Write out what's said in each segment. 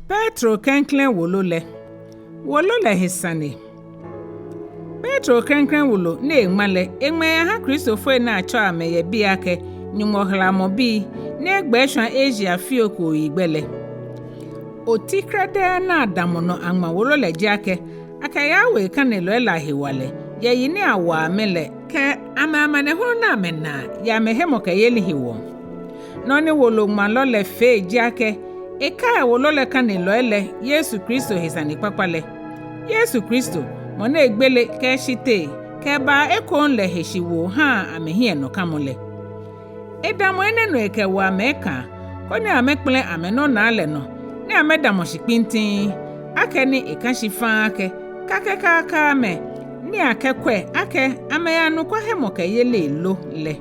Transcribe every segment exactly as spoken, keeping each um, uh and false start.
Petro klɛŋklɛŋ wolo lɛ. Wolo lɛ he sane. Petro klɛŋklɛŋ wolo ni eŋma lɛ, eŋma eyaha Kristofoi ni atsɛɔ amɛ yɛ biɛ akɛ Nyɔŋmɔ halamɔ bii, ni egbɛ eshwã Asia fioo kooyigbɛ lɛ. Oti krɛdɛɛ ni adamɔ nɔ aŋma wolo lɛ ji akɛ, akɛyawo ekanelɔi lɛ ahewalɛ yɛ yi ni awoɔ amɛ lɛ, kɛ amɛ amanehulu ni amɛnaa yɛ amɛhemɔkɛyeli hewɔ. Nɔ ni woloŋmalɔ lɛ fee ji akɛ, ekai wolo lɛ kanelɔi lɛ Yesu Kristo he sanekpakpa lɛ. Yesu Kristo, mɔ ni egbele kɛ eshitee kɛ ebaa ekoŋŋ lɛ he shiwoo haa amɛhiɛnɔkamɔ lɛ. Edamɔ enɛ nɔ ekɛwo amɛ ekãa, koni amɛkpɛlɛ amɛnɔnaa lɛ nɔ, ni amɛdamɔ shi kpintiŋŋ, akɛni eka shi faŋŋ akɛ kakɛ kaaka amɛ, ni akɛkwɛ akɛ amɛyɛ anɔkwa hemɔkɛyeli lo lɛ.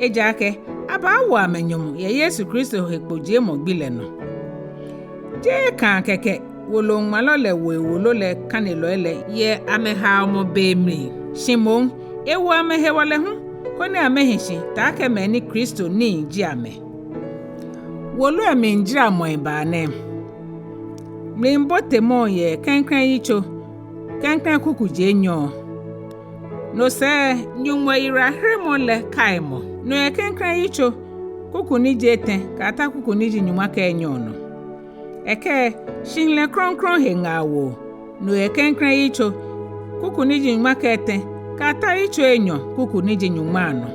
Ejaakɛ abaawo amɛ nyɔmɔ yɛ Yesu Kristo he kpojiemɔ gbi lɛ nɔ. Jeee ekãa kɛkɛ woloŋmalɔ lɛ wo ewolo lɛ kanelɔi lɛ yɛ amɛhaomɔ be mli, shi moŋ ewo amɛ hewalɛ hu, koni amɛhi shi taakɛ mɛi ni Kristo nii ji amɛ. Wolo lɛ mlijaramɔi baa nɛ. Mlibotemɔ yɛ klɛŋklɛŋ yitso, klɛŋklɛŋ kuku je enyɔ. No sɛɛ, Nyɔŋmɔ yiwalaheremɔ lɛ kaimɔ. No yɛ klɛŋklɛŋ yitso, kuku ni ji etɛ kɛyata kuku ni ji nyɔŋma kɛ enyɔ nɔ. Ekɛ shihilɛ krɔŋkrɔŋ he ŋaawoo. No yɛ klɛŋklɛŋ yitso, kuku ni ji nyɔŋma kɛ etɛ kɛyata yitso enyɔ, kuku ni ji nyɔŋma nɔ.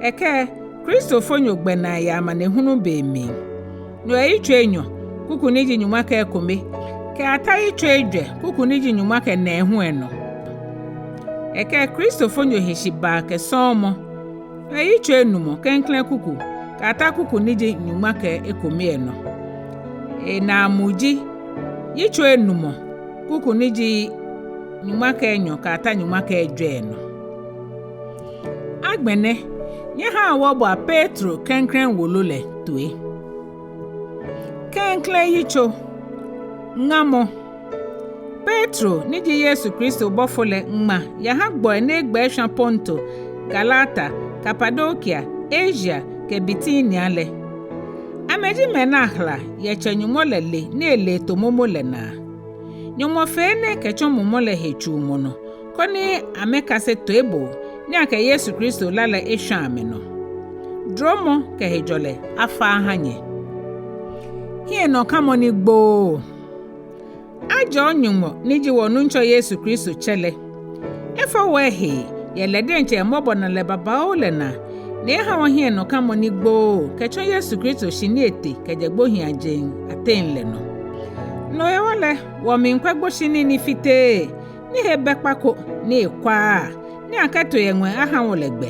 Ekɛ Kristofonyo gbɛnaa yɛ amanehulu be mli. No yɛ yitso enyɔ, kuku ni ji nyɔŋma kɛ ekome kɛyata yitso ejwɛ, kuku ni ji nyɔŋma kɛ nɛɛhu lɛ nɔ. Ekɛ Kristofonyo heshibaa kɛ sɔɔmɔ. No yɛ yitso enumɔ, klɛŋklɛŋ kuku kɛyata kuku ni ji nyɔŋma kɛ ekome lɛ nɔ. Enaamu ji yitso enumɔ, kuku ni ji nyɔŋma kɛ enyɔ kɛyata nyɔŋma kɛ ejwɛ lɛ nɔ. Agbɛnɛ, nyɛhaa wɔboa Petro klɛŋklɛŋ wolo lɛ toi. Klɛŋklɛŋ yitso. Ŋamɔ. Petro, ni ji Yesu Kristo bɔfo lɛ, ŋma yaha gbɔi ni egbɛ eshwã Ponto, Galatia, Kapadokia, Asia kɛ Bitinia lɛ. Amɛji mɛi ni ahala yɛ Tsɛ Nyɔŋmɔ lɛ lee ni ele eto momo lɛ naa. Nyɔŋmɔ fee enɛ kɛtsɔ Mumɔ lɛ hetsuumɔ nɔ, koni amɛkase toiboo ni akɛ Yesu Kristo lá lɛ eshwã amɛnɔ. Duromɔ kɛ hejɔlɛ afa aha nyɛ. Hiɛnɔkamɔ ni gbooo. Ajɔɔ Nyɔŋmɔ ni ji wɔ Nuŋtsɔ Yesu Kristo Tsɛ lɛ. Efɔ wɔ ehee yɛ lɛ diɛŋtsɛ emɔbɔnalɛ babaoo lɛ naa, ni eha wɔ hiɛnɔkamɔ ni gbooo kɛtsɔ Yesu Kristo shi ni ete kɛjɛ gbohiiajeŋ ateŋ lɛ nɔ. No hewɔ lɛ, wɔmiikwɛ gboshinii ni fiteee, ni he bɛ kpa ko ni ekwaaa, ni akɛto yɛ ŋwɛi aha wɔ lɛ gbɛ.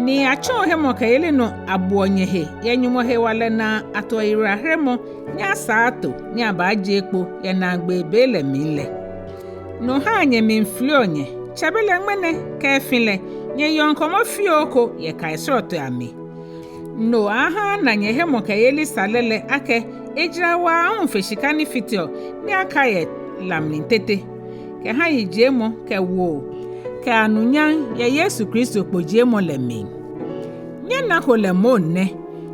Ni atsɔɔ hemɔkɛyeli nɔ abuɔ nyɛhe yɛ Nyɔŋmɔ hewalɛ naa atoɔ yiwalaheremɔ ni asaa ato ni abaajie kpo yɛ naagbee be lɛ mli lɛ. No haa nyɛmli fliɔ nyɛ, tsɛbelɛ ŋmɛnɛ kɛ efi lɛ, nyɛyeɔ ŋkɔmɔ fioo ko yɛ kai srɔtoi amli. No aha ana nyɛhemɔkɛyeli salɛ lɛ akɛ ejara wa aahu fe shika ni fiteɔ ni akai yɛ la mli tete, kɛha yijiemɔ kɛ woo kɛ anunyam yɛ Yesu Kristo kpojiemɔ lɛ mli. Nyɛnako lɛ moŋ nɛ,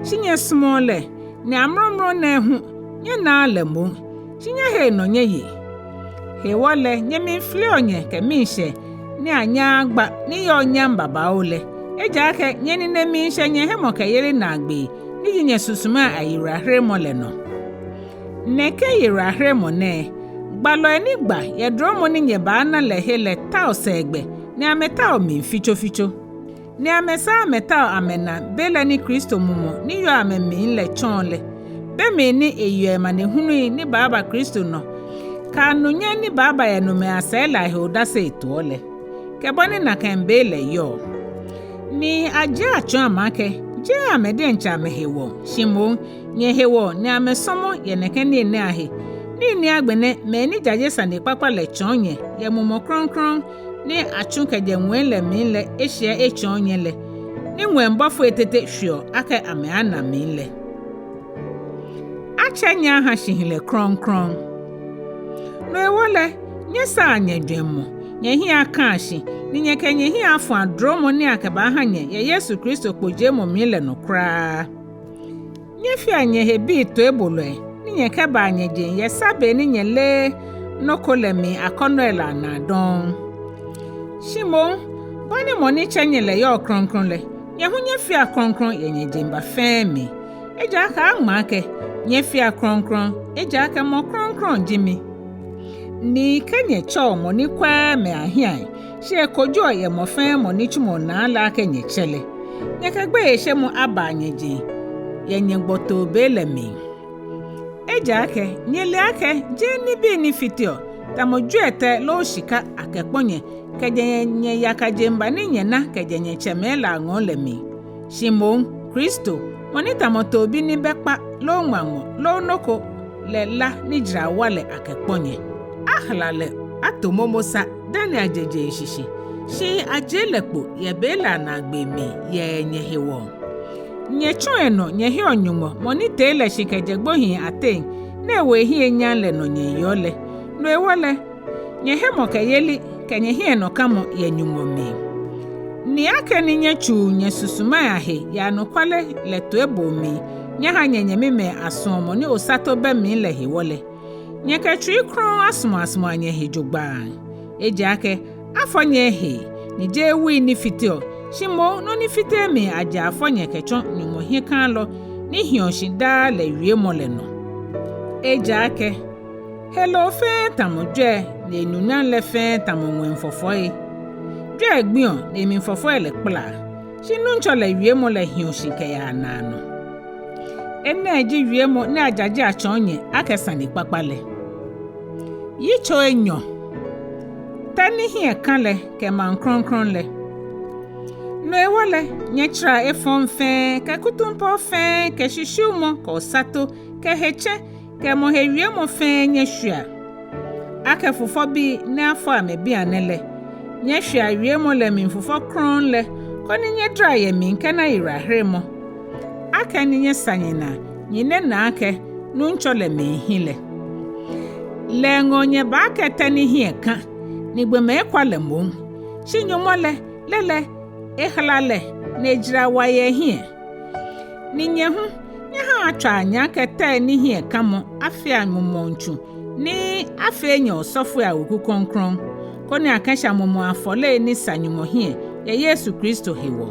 shi nyɛsumɔɔ lɛ, ni amrɔmrɔ nɛɛ hu nyɛnaaa lɛ moŋ, shi nyɛheɔ enɔ nyɛyeɔ. Hewɔ lɛ nyɛmli fliɔ nyɛ kɛ miishɛɛ ni anyɛɛɛ agba ni yɔɔ nyam babaoo lɛ, ejaakɛ nyɛnine miishɛ nyɛhemɔkɛyeli naagbee, ni ji nyɛsusumai ayiwalaheremɔ lɛ nɔ. Nɛkɛ yiwalaheremɔ nɛɛ, gbalɔi ni gba yɛ duromɔ ni nyɛbaana lɛ he lɛ tao sɛɛgbɛ, ni amɛtao mli fitsofitso. Ni amɛsaa amɛtao amɛna be lɛ ni Kristo Mumɔ ni yɔɔ amɛmli lɛ tsɔɔ lɛ, be mli ni eyeɔ amanehului ni baaba Kristo nɔ, kɛ anunyam ni baaba yɛ nomɛi asɛɛ lɛ ahe odase etoɔ lɛ, kɛ bɔ ni nakai be lɛ yɔɔ. Ni ajie atsɔɔ amɛ akɛ, jeee amɛ diɛŋtsɛ amɛhewɔ, shi moŋ nyɛhewɔ ni amɛsɔmɔ yɛ nɛkɛ nii nɛɛ ahe, nii ni agbɛnɛ mɛi ni jaje sanekpakpa lɛ tsɔɔ nyɛ yɛ Mumɔ Krɔŋkrɔŋ ni atsu kɛjɛ ŋwɛi lɛ mli lɛ eshiɛ etsɔɔ nyɛ lɛ, ni ŋwɛi bɔfoi tete shweɔ akɛ amɛaana mli lɛ. Atsɛ nyɛ aha shihilɛ krɔŋkrɔŋ. No hewɔ lɛ, nyɛsaa nyɛjwɛŋmɔ, nyɛhiɛ akaa shi, ni nyɛkɛ nyɛhiɛ afɔa duromɔ ni akɛbaaha nyɛ yɛ Yesu Kristo kpojiemɔ mli lɛ nɔ kwraa. Nyɛfea nyɛhe bii toibolɔi, ni nyɛkɛbaa nyɛjeŋ yɛ sa be ni nyɛleee nɔ ko lɛ mli akɔnɔi lɛ anaa dɔŋŋ. Shi moŋ, bɔ ni mɔ ni tsɛ nyɛ lɛ yɔɔ krɔŋkrɔŋ lɛ, nyɛ hu nyɛfea krɔŋkrɔŋ yɛ nyɛjeŋba fɛɛ mli. Ejaakɛ aŋma akɛ, nyɛfea krɔŋkrɔŋ, ejaakɛ mɔ krɔŋkrɔŋ ji mi. Ni kɛ nyɛtsɛɔ mɔ ni kwɛɛɛ mɛi ahiɛaŋ, shi ekojoɔ yɛ mɔ fɛɛ mɔ nitsumɔ naa lɛ akɛ nyɛtsɛ lɛ, nyɛkɛ gbeyeishemɔ abaa nyɛjeŋ yɛ nyɛgbɔtoo be lɛ mli. Ejaakɛ nyɛle akɛ jeee nibii ni fiteɔ, tamɔ jwiɛtɛi loo shika akɛkpɔ nyɛ kɛjɛ nyɛ, nyɛyaka jeŋba ni nyɛna kɛjɛ nyɛtsɛmɛi lɛ aŋɔɔ lɛ mli. Shi moŋ Kristo, mɔ ni tamɔ toobi ni bɛ kpa loo ŋmaŋmɔ loo nɔ ko lɛ lá ni jara wa lɛ akɛkpɔ nyɛ. Ahala lɛ ato momo sa dani aje jeŋ shishi, shi ajie lɛ kpo yɛ bei lɛ anaagbee mli yɛ nyɛhewɔ. Nyɛtsɔ enɔ nyɛheɔ Nyɔŋmɔ mɔ ni tee lɛ shi kɛjɛ gbohii ateŋ ni ewo ehiɛ nyam lɛ nɔ nyɛyeɔ lɛ. No hewɔ lɛ, nyɛhemɔkɛyeli kɛ nyɛhiɛnɔkamɔ yɛ Nyɔŋmɔ mli. Ni akɛni nyɛtsuu nyɛsusumai ahe yɛ anɔkwale lɛ toiboo mli nyɛha nyɛnyɛmimɛi asuɔmɔ ni osato bɛ mli lɛ hewɔ lɛ, nyɛkɛ tsui krɔŋŋ asumɔsumɔa nyɛhe jogbaŋŋ. Ejaakɛ afɔ nyɛ ehee, ni jeee wui ni fiteɔ, shi moŋ nɔ ni fiteee mli ajɛ afɔ nyɛ kɛtsɔ Nyɔŋmɔ hiɛkalɔ ni hiɔ shi daa lɛ wiemɔ lɛ nɔ. Ejaakɛ heloo fɛɛ tamɔ jwɛi, ni enunyam lɛ fɛɛ tamɔ ŋwɛi fɔfɔi. Jwɛi gbiɔ, ni emli fɔfɔi lɛ kpalaa, shi Nuŋtsɔ lɛ wiemɔ lɛ hiɔ shi kɛyaa naanɔ. Enɛ ji wiemɔ ni ajaje atsɔɔ nyɛ akɛ sanekpakpa lɛ. Yitso enyɔ. Tɛ ni hiɛ ka lɛ kɛ maŋ krɔŋkrɔŋ lɛ. No hewɔ lɛ, nyɛtsara efɔŋ fɛɛ kɛ kutumpɔɔ fɛɛ kɛ shishiumɔ kɛ osato kɛ hetsɛ kɛ mɔ he wiemɔ fɛɛ nyɛshwiea. Akɛ fufɔbii ni afɔ amɛ bianɛ lɛ, nyɛshwiea wiemɔ lɛ mli fufɔ krɔŋŋ lɛ, koni nyɛdara yɛ mli kɛna yiwalaheremɔ, akɛni nyɛsa nyɛnaa nyɛnɛnaa akɛ Nuŋtsɔ lɛ mli hi lɛ. Lɛ eŋɔɔ nyɛbaa akɛ tɛ ni hiɛ ka, ni gbɔmɛi ekwa lɛ moŋ, shi Nyɔŋmɔ lɛ, lɛ lɛ, ehala lɛ, ni ejara wa yɛ ehiɛ. Ni nyɛ hu, nyɛhaa atswaa nyɛ akɛ tɛi ni hiɛ kamɔ afea mumɔŋ tsu, ni afee nyɛ osɔfoi aweku krɔŋkrɔŋ, koni akɛsha mumɔŋ afɔlei ni sa Nyɔŋmɔ hiɛ yɛ Yesu Kristo hewɔ.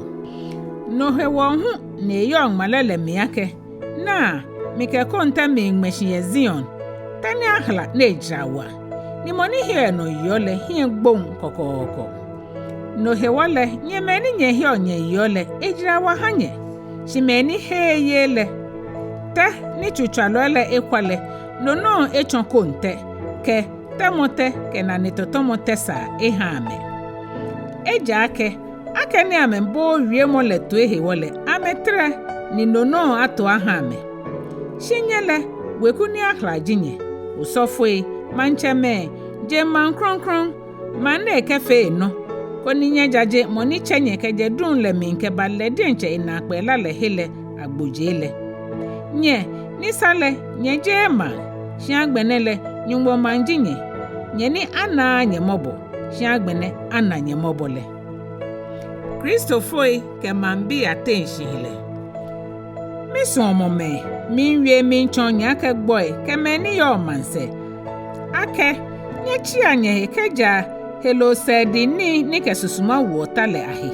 No hewɔ hu ni eyɔɔ ŋmalɛ lɛ mli akɛ: Naa, mikɛ koŋtɛ miiŋmɛ shi yɛ Zion, tɛ ni ahala ni ejara wa, ni mɔ ni heɔ enɔ yeɔ lɛ hiɛ gboŋ kɔkɔɔkɔ. No hewɔ lɛ, nyɛ mɛi ni nyɛheɔ nyɛyeɔ lɛ, ejara wa ha nyɛ. Shi mɛi ni heee yeee lɛ, tɛ ni tsutswalɔi lɛ ekwa lɛ, no nɔŋŋ etsɔ koŋtɛ, kɛ tɛmɔtɛ kɛ nanetɔ̃tɔ̃mɔ tɛsaa eha amɛ. Ejaakɛ akɛni amɛbooo wiemɔ lɛ toi hewɔ lɛ, amɛtɛrɛ, ni no nɔŋŋ ato aha amɛ. Shi nyɛ lɛ, weku ni ahala ji nyɛ, osɔfoi, maŋtsɛmɛi, jeŋmaŋ krɔŋkrɔŋ, maŋ ni ekɛfee enɔ, koni nyɛjaje mɔ ni tsɛ nyɛ kɛjɛ duŋ lɛ mli kɛba lɛ diɛŋtsɛ enaakpɛɛ la lɛ he lɛ agbojee lɛ. Nyɛ ni sa lɛ nyɛjeee maŋ, shi agbɛnɛ lɛ Nyɔŋmɔ maŋ ji nyɛ, nyɛ ni anaaa nyɛ mɔbɔ, shi agbɛnɛ ana nyɛ mɔbɔ lɛ. Kristofoi kɛ maŋbii ateŋ shihilɛ. Misuɔmɔmɛi, miiwie miitsɔɔ nyɛ akɛ gbɔi kɛ mɛi ni yɔɔ maŋsɛɛ, akɛ nyɛtsia nyɛhe kɛjɛa heloo sɛɛdii nii ni kɛ susuma wuɔ ta lɛ ahe,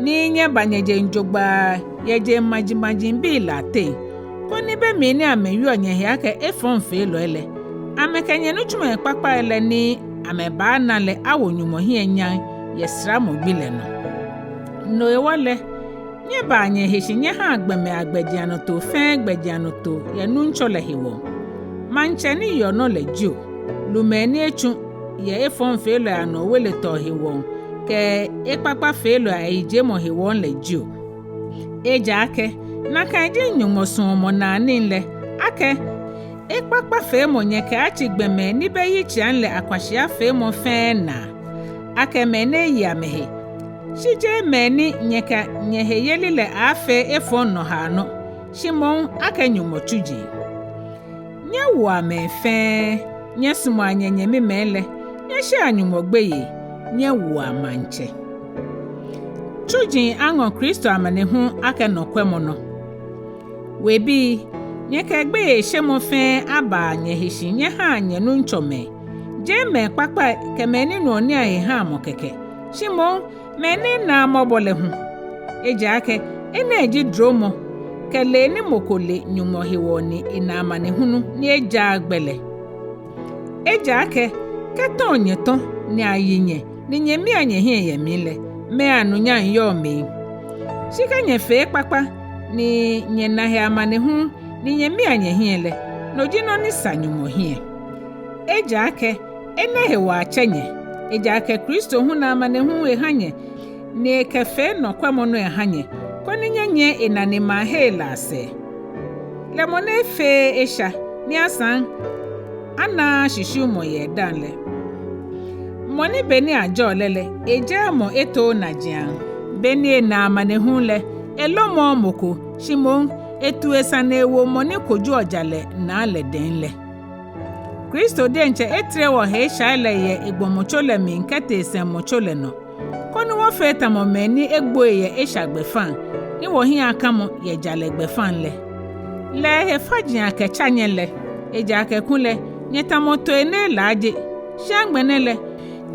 ni nyɛba nyɛjeŋ jogbaŋŋ yɛ jeŋ majimajibii lɛ ateŋ, koni be mli ni amɛwieɔ nyɛhe akɛ efɔŋfeelɔi lɛ, amɛkɛ nyɛnitsumɔi kpakpai lɛ ni amɛbaana lɛ awo Nyɔŋmɔ hiɛ nyam yɛ saramɔ gbi lɛ nɔ. No hewɔ lɛ, nyɛbaa nyɛhe shi nyɛhaa gbɔmɛi agbɛjianɔtoo fɛɛ gbɛjianɔtoo yɛ Nuŋtsɔ lɛ hewɔ. Maŋtsɛ ni yeɔ nɔ lɛ jio, lumɛi ni etsu yɛ efɔŋfeelɔi anɔ oweletɔɔ hewɔ kɛ ekpakpafeelɔi ayijiemɔ hewɔ lɛ jio. Ejaakɛ nakai ji Nyɔŋmɔ suɔmɔnaa nii lɛ, akɛ ekpakpafeemɔ nyɛkɛaatsi gbɔmɛi ni bɛ yitseiaŋ lɛ akwashiafeemɔ fɛɛ naa, akɛ mɛi ni eye amɛhe, shi jeee mɛi ni nyɛkɛ nyɛheyeli lɛ aaafee efɔŋ nɔhaanɔ, shi moŋ akɛ Nyɔŋmɔ tsuji. Nyɛwoa mɛi fɛɛ, nyɛsumɔa nyɛnyɛmimɛi lɛ, nyɛshea Nyɔŋmɔ gbeyei, nyɛwoa maŋtsɛ. Tsuji aŋɔ Kristo amanehulu akɛ nɔkwɛmɔnɔ. Webii, Nyɛkɛ gbeyeishemɔ fɛɛ abaa nyɛhe shi nyɛhaa nyɛnuŋtsɔmɛi, jeee mɛi kpakpai kɛ mɛi ni nuɔ nii ahe haa mɔ kɛkɛ, shi moŋ mɛi ni enaaa mɔbɔ lɛ hu. Ejaakɛ enɛ ji duromɔ kɛ le ni mɔ ko le Nyɔŋmɔ hewɔ ni ena amanehulu ni ejaaa gbɛ lɛ. Ejaakɛ kɛ tɔ̃ nyɛtɔ̃ ni ayi nyɛ ni nyɛmia nyɛhiɛ yɛ mli lɛ, mɛɛ anunyam yɔɔ mli? Shi kɛ nyɛfee ekpakpa ni nyɛna he amanehulu ni nyɛmia nyɛhiɛ lɛ, no ji nɔ ni sa Nyɔŋmɔ hiɛ. Ejaakɛ enɛ hewɔ atsɛ nyɛ, ejaakɛ Kristo hu na amanehulu eha nyɛ, ni ekɛfee nɔkwɛmɔnɔ eha nyɛ, koni nyɛnyiɛ enanemaahei lɛ asɛɛ. Lɛ mɔ ni efeee esha ni asaŋ anaaa shishiumɔ yɛ edaaŋ lɛ, mɔ ni be ni ajɛɔ lɛ lɛ, ejɛɛɛ mɔ etooo najiaŋ, be ni enaa amanehulu lɛ, elomɔɔɔ mɔ ko, shi moŋ etuu esane ewo mɔ ni kojoɔ jalɛ naa lɛ dɛŋ lɛ. Kristo diɛŋtsɛ etere wɔhe eshai lɛ yɛ egbɔmɔtso lɛ mli kɛtee sɛŋmɔtso lɛ nɔ, koni wɔfee tamɔ mɛi ni egboi yɛ esha gbɛfaŋ, ni wɔhiɛ akamɔ yɛ jalɛ gbɛfaŋ lɛ. Lɛ ehe faji akɛtsa nyɛ lɛ, ejaakɛ kulɛ nyɛtamɔ toi ni elaaje, shi agbɛnɛ lɛ,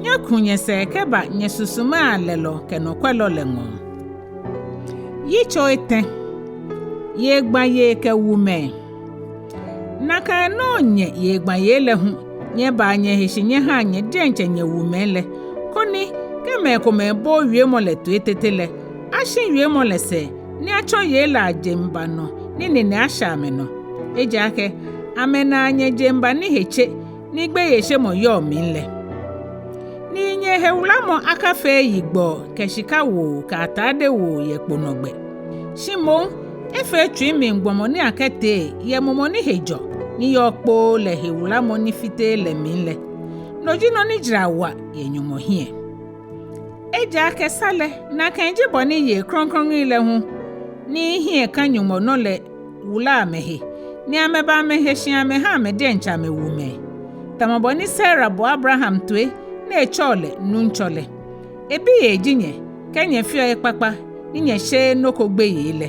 nyɛku nyɛsɛɛ kɛba nyɛsusumai alɛlɔ kɛ nɔkwɛlɔ lɛ ŋɔɔ. Yitso etɛ. Yeigbayei kɛ wumɛi. Nakai nɔŋŋ nyɛ yeigbayei lɛ hu, nyɛbaa nyɛhe shi nyɛhaa nyɛ diɛŋtsɛ nyɛwumɛi lɛ, koni kɛ mɛi komɛi booo wiemɔ lɛ toi tete lɛ, ashi wiemɔ lɛ sɛɛ, ni atsɔ yei lɛ ajeŋba nɔ ni nine ashɛ amɛnɔ. Ejaakɛ amɛnaa nyɛjeŋba ni he tse ni gbeyeishemɔ yɔɔ mli lɛ. Ni nyɛhewulamɔ akafee yigbɔɔ kɛ shikawoo kɛ atadewoo yɛ kpo nɔ gbɛ, shi moŋ efee tsui mli gbɔmɔ ni akɛtee yɛ mumɔ ni he jɔ ni yɔɔ kpoo lɛ hewulamɔ ni fiteee lɛ mli lɛ. No ji nɔ ni jara wa yɛ Nyɔŋmɔ hiɛ. Ejaakɛ sa lɛ, nakai ji bɔ ni yei krɔŋkrɔŋi lɛ hu ni hiɛ ka Nyɔŋmɔ nɔ lɛ wula amɛhe, ni amɛba amɛhe shi amɛha amɛ diɛŋtsɛ amɛwumɛi. Tamɔ bɔ ni Sara bo Abraham toi ni etsɛɔ lɛ nuŋtsɔ lɛ. Ebiyei ji nyɛ, kɛ nyɛfeɔ ekpakpa ni nyɛsheee nɔ ko gbeyei lɛ.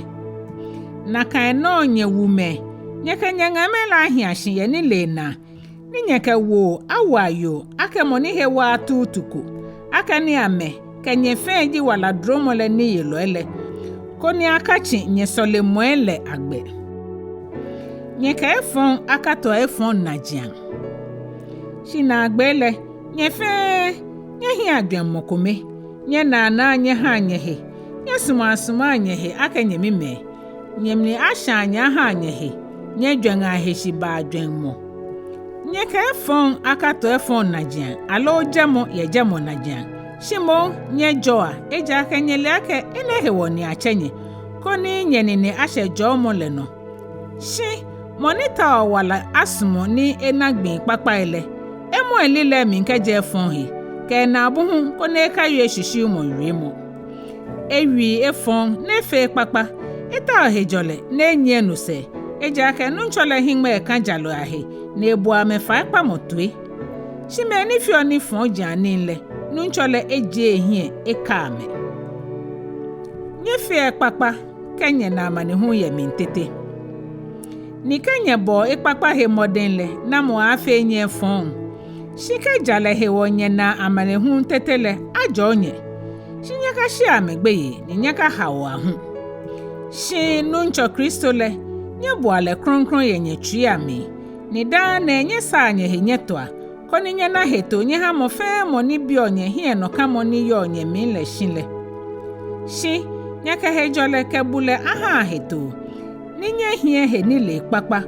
Nakai nɔŋŋ nyɛ wumɛi, nyɛkɛ nyɛŋamɛi lɛ ahia shi yɛ nilee naa, ni nyɛkɛ woo awoa yoo akɛ mɔ ni he waaa tuutu ko, akɛni amɛ kɛ nyɛ fɛɛ ji wala duromɔ lɛ niyelɔi lɛ, koni akatsi nyɛsɔlemɔi lɛ agbɛ. Nyɛkɛ efɔŋ akatoa efɔŋ najiaŋ. Shi naagbee lɛ, nyɛ fɛɛ nyɛhiɛa jwɛŋmɔ kome, nyɛnaanaa nyɛhaa nyɛhe, nyɛsumɔa sumɔa nyɛhe akɛ nyɛmimɛi, nyɛmli ashãa nyɛ ahaa nyɛhe, nyɛjwɛŋa heshibaa jwɛŋmɔ. Nyɛkɛ efɔŋ akatoa efɔŋ najiaŋ, aloo jɛmɔ yɛ jɛmɔ najiaŋ. Shi moŋ nyɛjɔɔa, ejaakɛ nyɛle akɛ enɛ hewɔ ni atsɛ nyɛ, koni nyɛnine ashɛ jɔɔmɔ lɛ nɔ. Shi mɔ ni taoɔ wala asumɔ ni ena gbii kpakpai lɛ, emɔ elilɛi mli kɛjɛ efɔŋ he, kɛ enaabu hu koni ekawie shishiumɔ wiemɔ. Ewie efɔŋ ni efee ekpakpa, etao hejɔlɛ ni enyiɛ no sɛɛ, ejaakɛ Nuŋtsɔ lɛ hiŋmɛi ka jalɔi ahe, ni eboɔ amɛfaikpamɔ toi. Shi mɛi ni feɔ nifɔjianii lɛ, Nuŋtsɔ lɛ ejie ehiɛ eka amɛ. Nyɛfea ekpakpa kɛ nyɛna amanehulu yɛ mli tete. Ni kɛ nyɛbɔɔ ekpakpa he mɔdɛŋ lɛ, namɔ aaafee nyɛ efɔŋ? Shi kɛ jalɛ hewɔ nyɛnaa amanehulu tete lɛ, ajɔɔ nyɛ. Shi nyɛkashea amɛ gbeyei, ni nyɛkahaoa hu. Shi Nuŋtsɔ Kristo lɛ, nyɛbua lɛ krɔŋkrɔŋ yɛ nyɛtsuii amli, ni daa nɛɛ nyɛsaa nyɛhe nyɛtoa, koni nyɛna hetoo nyɛha mɔ fɛɛ mɔ ni biɔ nyɛ hiɛnɔkamɔ ni yɔɔ nyɛmli lɛ shi lɛ. Shi nyɛkɛ hejɔlɛ kɛ bulɛ ahaa hetoo, ni nyɛhiɛ henilee kpakpa,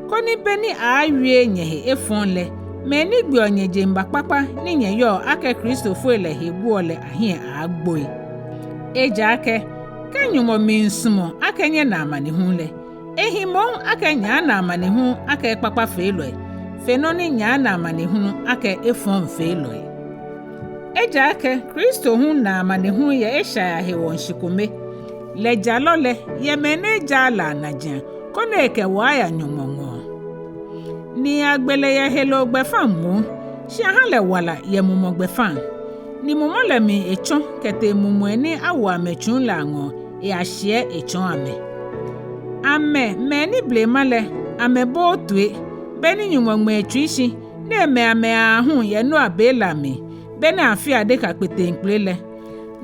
koni be ni aaawie nyɛhe efɔŋ lɛ, mɛi ni gbeɔ nyɛjeŋba kpakpa ni nyɛyɔɔ akɛ Kristofoi lɛ he guɔ lɛ ahiɛ aaagboi. Ejaakɛ kɛ Nyɔŋmɔ miisumɔ akɛ nyɛna amanehulu lɛ, ehi moŋ akɛ nyɛaana amanehulu akɛ ekpakpafeelɔi, fe nɔ ni nyɛaana amanehulu akɛ efɔŋfeelɔi. Ejaakɛ Kristo hu na amanehulu yɛ eshai ahewɔ shi kome, lɛ jalɔ lɛ yɛ mɛi ni ejaaa lɛ anajiaŋ, koni ekɛ wɔ aya Nyɔŋmɔ ŋɔɔ. Ni agbe lɛ yɛ heloo gbɛfaŋ moŋ, shi aha lɛ wala yɛ mumɔ gbɛfaŋ. Ni mumɔ lɛ mli etsɔ kɛtee mumɔi ni awo amɛ tsuŋ lɛ aŋɔɔ, eyashiɛ etsɔɔ amɛ. Amɛ mɛi ni blema lɛ amɛbooo toi, be ni Nyɔŋmɔ ŋmɛ etsui shi, ni emɛ amɛ aahu yɛ Noa be lɛ amli, be ni afeɔ adeka kpeteŋkpele lɛ,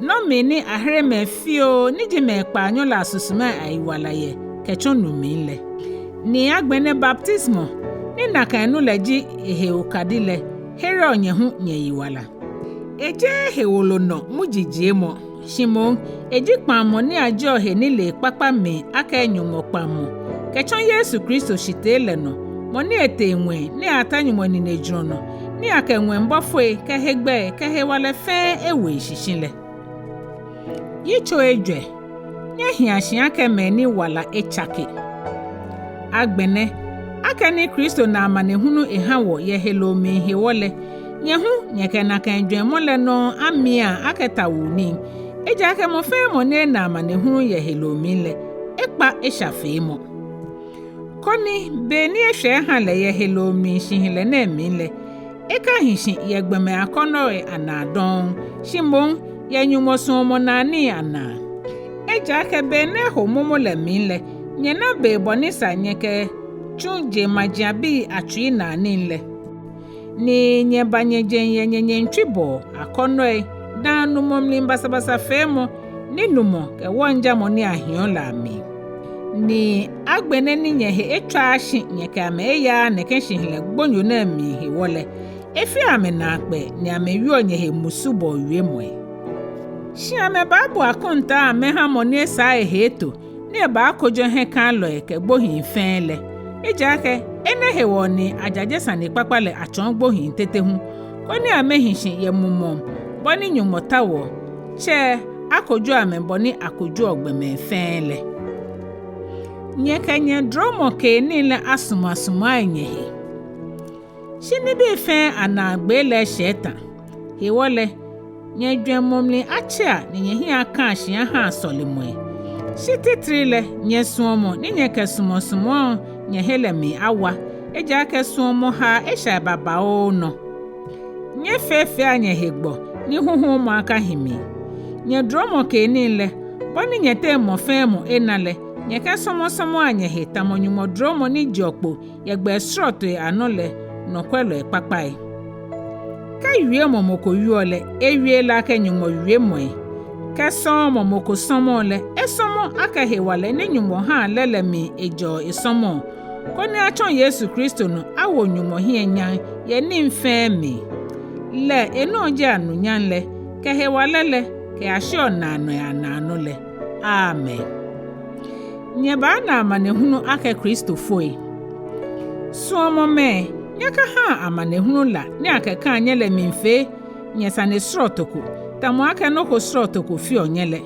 nɔ mli ni ahere mɛi fioo ni ji mɛi kpaanyɔ lɛ asusumai ayiwala yɛ kɛtsɔ nu mli lɛ. Ni agbɛnɛ baptisimɔ, ni nakai nu lɛ ji ehe okadi lɛ, hereɔ nyɛ hu nyɛyiwala. Ejeee hewolo nɔ muji jiemɔ, shi moŋ eji kpaŋmɔ ni ajieɔ henilee kpakpa mli akɛ Nyɔŋmɔ kpaŋmɔ, kɛtsɔ Yesu Kristo shitee lɛ nɔ, mɔ ni etee ŋwɛi ni eyata Nyɔŋmɔ ninejurɔ nɔ, ni akɛ ŋwɛi bɔfoi kɛ hegbɛi kɛ hewalɛ fɛɛ ewo eshishi lɛ. Yitso ejwɛ. Nyɛhia shi akɛ mɛi ni wala etsake. Agbɛnɛ, akɛni Kristo na amanehunu eha wɔ yɛ heloo mli hewɔ lɛ, nyɛ hu nyɛkɛ nakai jwɛŋmɔ lɛ nɔŋŋ amia akɛ tawuu nii, ejaakɛ mɔ fɛɛ mɔ ni ena amanehunu yɛ heloo mli lɛ, ekpa eshafeemɔ. Koni be ni eshwɛ eha lɛ yɛ heloo mli shihilɛ nɛɛ mli lɛ, ekahi shi yɛ gbɔmɛi akɔnɔi anaa dɔŋŋ, shi moŋ yɛ Nyɔŋmɔ suɔmɔnaa nii anaa. Ejaakɛ be ni eho momo lɛ mli lɛ, nyɛna be bɔ ni sa nyɛkɛtsu jeŋmajiaŋbii atsui naa nii lɛ. Ni nyɛba nyɛjeŋ yɛ nyɛnyɛŋtswibɔɔ, akɔnɔi, daanumɔ mli basabasafeemɔ, ninumɔ kɛ wɔŋjamɔ ni ahiɔ lɛ amli. Ni agbɛnɛ ni nyɛhe etswaaa shi nyɛkɛ amɛ eyaaa nɛkɛ shihilɛ gbonyo nɛɛ mli hewɔ lɛ, efeɔ amɛ naakpɛɛ ni amɛwieɔ nyɛhe musubɔɔ wiemɔi. Shi amɛbaabu akɔntaa amɛha mɔ ni esaa ehe eto, ni ebaakojo hiɛkalɔi kɛ gbohii fɛɛ lɛ. Ejaakɛ enɛ hewɔ ni ajaje sanekpakpa lɛ atsɔɔ gbohii tete hu, koni amɛhi shi yɛ mumɔŋ bɔ ni Nyɔŋmɔ taoɔ, tsɛ akojo amɛ bɔ ni akojoɔ gbɔmɛi fɛɛ lɛ. Nyɛkɛ nyɛdromɔ keenii lɛ asumɔsumɔa nyɛhe. Shi nibii fɛɛ anaagbee lɛ eshɛ etã. Hewɔ lɛ, nyɛjwɛŋmɔ mli atsea ni nyɛhiɛ akaa shi ahaa sɔlemɔi. Shi titri lɛ, nyɛsuɔmɔ ni nyɛkɛsumɔsumɔɔ nyɛhe lɛ mli awa, ejaakɛ suɔmɔ haa eshai babaoo nɔ. Nyɛfefea nyɛhe gbɔ ni huhumɔ akahi mli. Nyɛdromɔ keenii lɛ, bɔ ni nyɛteŋ mɔ fɛɛ mɔ ena lɛ, nyɛkɛsɔmɔsɔmɔa nyɛhe tamɔ Nyɔŋmɔ dromɔ ni jeɔ kpo yɛ gbɛi srɔtoi anɔ lɛ nɔkwɛlɔi kpakpai. Kɛ wiemɔ mɔ ko wieɔ lɛ, ewie lɛ akɛ Nyɔŋmɔ wiemɔi. Kɛ sɔɔmɔ mɔ ko sɔmɔɔ lɛ, esɔmɔ akɛ hewalɛ ni Nyɔŋmɔ haa lɛ lɛ mli ejɛɔ esɔmɔɔ, koni atsɔ Yesu Kristo nɔ awo Nyɔŋmɔ hiɛ nyam yɛ nii fɛɛ mli. Lɛ enɔ ji anunyam lɛ, kɛ hewalɛ lɛ, kɛyashiɔ naanɔi anaanɔ lɛ. Amen. Nyɛbaana amanehunu akɛ Kristofoi. Suɔmɔmɛi, nyɛkahaa amanehunu la ni akɛkaa nyɛ lɛ miifee nyɛ sane srɔto ko, tamɔ akɛ nɔ ko srɔto ko feɔ nyɛ lɛ.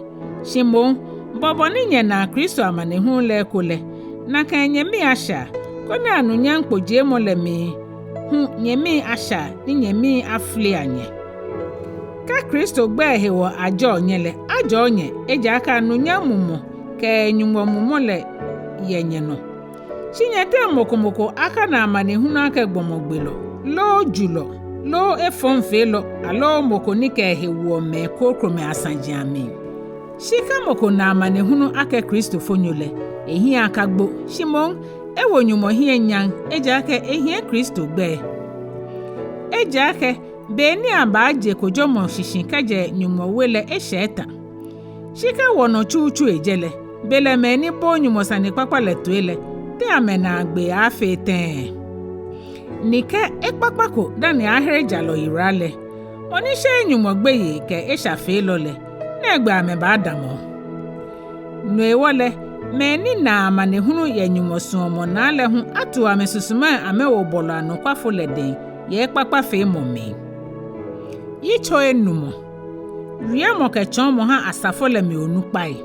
Shi moŋ, bɔbɔ ni nyɛnaa Kristo amanehunu lɛ eko lɛ, nakai nyɛmii ashɛa, koni anunyam kpojiemɔ lɛ mli hu nyɛmii ashɛa ni nyɛmii aflia nyɛ. Kɛ Kristo gbɛi hewɔ ajɛɔ nyɛ lɛ, ajɔɔ nyɛ, ejaakɛ anunyam mumɔ kɛ Nyɔŋmɔ mumɔ lɛ yɛ nyɛnɔ. Shi nyɛteŋ mɔ ko mɔ ko akana amanehunu akɛ gbɔmɔgbelɔ, loo julɔ, loo efɔŋfeelɔ, aloo mɔ ko ni kɛ ehe woɔ mɛi krokomɛi asaji amli. Shi kɛ mɔ ko na amanehunu akɛ Kristofonyo lɛ, ehiɛ akagbo, shi moŋ ewo Nyɔŋmɔ hiɛ nyam, ejaakɛ ehiɛ Kristo gbɛi. Ejaakɛ be ni abaaje kojomɔ shishi kɛjɛ Nyɔŋmɔ we lɛ eshɛ etã. Shi kɛ wɔnɔ tsutsu ejɛ lɛ, belɛ mɛi ni booo Nyɔŋmɔ sanekpakpa lɛ toi lɛ, te amɛnaagbee aaafee tɛŋŋ? Ni kɛ ekpakpa ko dani aaahere jalɔ yiwala lɛ, mɔ ni sheee Nyɔŋmɔ gbeyei kɛ eshafeelɔ lɛ, nɛgbɛ amɛbaadamɔ? No hewɔ lɛ, mɛi ni naa amanehunu yɛ Nyɔŋmɔ suɔmɔnaa lɛ hu atu amɛsusumai amɛwo bɔlɔ anɔkwafo lɛ dɛŋ yɛ ekpakpafeemɔ mli. Yitso enumɔ. Wiemɔ kɛ tsɔɔmɔ ha asafo lɛ mli onukpai.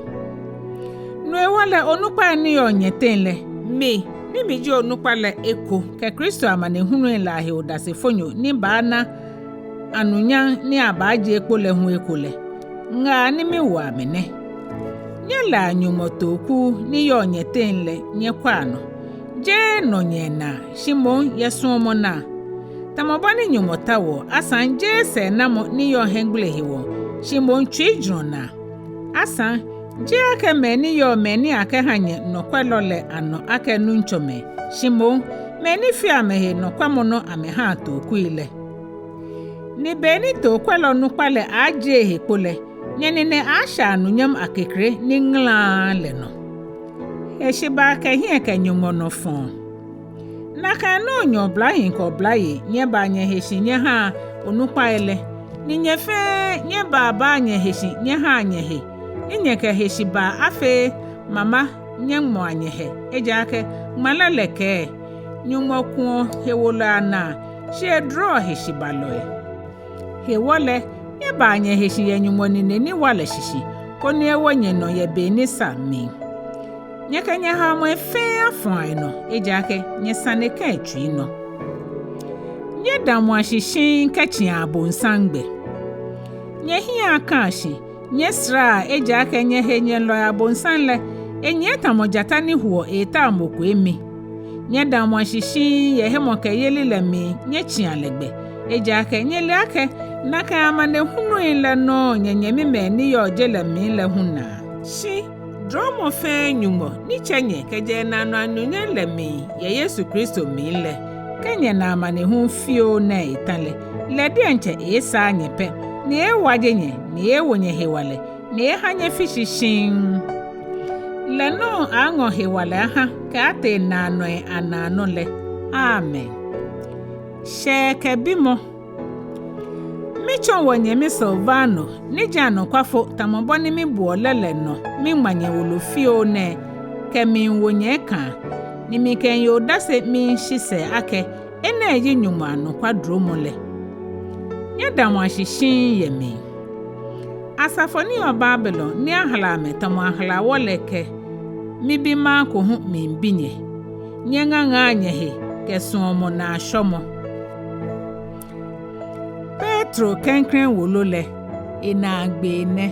No hewɔ lɛ, onukpai ni yɔɔ nyɛteŋ lɛ, mi ni miji onukpa lɛ eko kɛ Kristo amanehunui lɛ ahe odasefonyo ni baana anunyam ni abaajie kpo lɛ hu eko lɛ, ŋaa ni miwo amɛ nɛ. Nyɛlɛa Nyɔŋmɔ tooku ni yɔɔ nyɛteŋ lɛ nyɛkwɛa nɔ, jeee nɔnyɛɛ naa, shi moŋ yɛ suɔmɔ naa, tamɔ bɔ ni Nyɔŋmɔ taoɔ, asaŋ jeee sɛɛnamɔ ni yɔɔ hiɛgbele hewɔ, shi moŋ tsuijurɔ naa. Asaŋ jeee akɛ mɛi ni yɔɔ mɛi ni akɛha nyɛ nɔkwɛlɔ lɛ anɔ akɛ nuŋtsɔmɛi, shi moŋ mɛi ni feɔ amɛhe nɔkwɛmɔnɔ amɛhaa tookui lɛ. Ni be ni tookwɛlɔ nukpa lɛ aaajie ehe kpo lɛ, nyɛnine aaashɛ anunyam akekre ni ŋalaaa lɛ nɔ. Heshibaa kɛ hiɛ kɛ Nyɔŋmɔ nɔ fɔɔ. Nakai nɔŋŋ nyɛ oblahii kɛ oblayei, nyɛbaa nyɛhe shi nyɛhaa onukpai lɛ, ni nyɛ fɛɛ nyɛbabaa nyɛhe shi nyɛhaa nyɛhe, ni nyɛkɛ heshibaa afee mama nyɛŋmɔa nyɛhɛ, ejaakɛ ŋmalɛ lɛ kɛɛ: Nyɔŋmɔ kuɔ hewolɔi anaa, shi eduroɔ heshibalɔi. Hewɔ lɛ, nyɛbaa nyɛhe shi yɛ Nyɔŋmɔ nine ni wa lɛ shishi, koni ewo nyɛnɔ yɛ be ni sa mli. Nyɛkɛ nyɛhaomɔi fɛɛ afɔa enɔ, ejaakɛ nyɛsane ka etsui nɔ. Nyɛdamɔa shi shiŋŋ kɛtsĩa Abonsam gbɛ. Nyɛhiɛ akaa shi, nyɛsaraa, ejaakɛ nyɛhenyɛlɔ Abonsam lɛ, enyiɛ tamɔ jata ni huɔ eetao mɔ ko emi. Nyɛdamɔa shi shiŋŋ yɛ hemɔkɛyeli lɛ mli nyɛtsĩa lɛ gbɛ, ejaakɛ nyɛle akɛ nakai amanehului lɛ nɔŋŋ nyɛnyɛmimɛi ni yɔɔ je lɛ mli lɛ hu naa. Shi dromɔ fɛɛ Nyɔŋmɔ ni tsɛ nyɛ kɛjɛ enaanɔ anunyam lɛ mli yɛ Yesu Kristo mli lɛ, kɛ nyɛna amanehulu fioo nɛɛ eta lɛ, lɛ diɛŋtsɛ eeesaa nyɛ pɛ, ni eeewaje nyɛ, ni eeewo nyɛ hewalɛ, ni eeeha nyɛfi shi shiŋŋ. Lɛ nɔŋŋ aŋɔ hewalɛ aha kɛaatee naanɔi anaanɔ lɛ. Amen. Shɛɛ kɛ bimɔ. Mitsɔ wɔnyɛmi Silvano, ni ji anɔkwafo tamɔ bɔ ni mibuɔ lɛ lɛ nɔ, miŋma nyɛ wolo fioo nɛɛ kɛmiiwo nyɛ ekãa, ni mikɛmiiye odase miishi sɛɛ akɛ enɛ ji Nyɔŋmɔ anɔkwa dromɔ lɛ. Nyɛdamɔa shi shiŋŋ yɛ mli. Asafo ni yɔɔ Babilon ni ahala amɛ tamɔ ahala wɔ lɛ kɛ mibi Marko hu miibi nyɛ. Nyɛŋaŋaa nyɛhe kɛ suɔmɔ naashɔmɔ. Petro klɛŋklɛŋ wolo lɛ, enaagbee nɛ.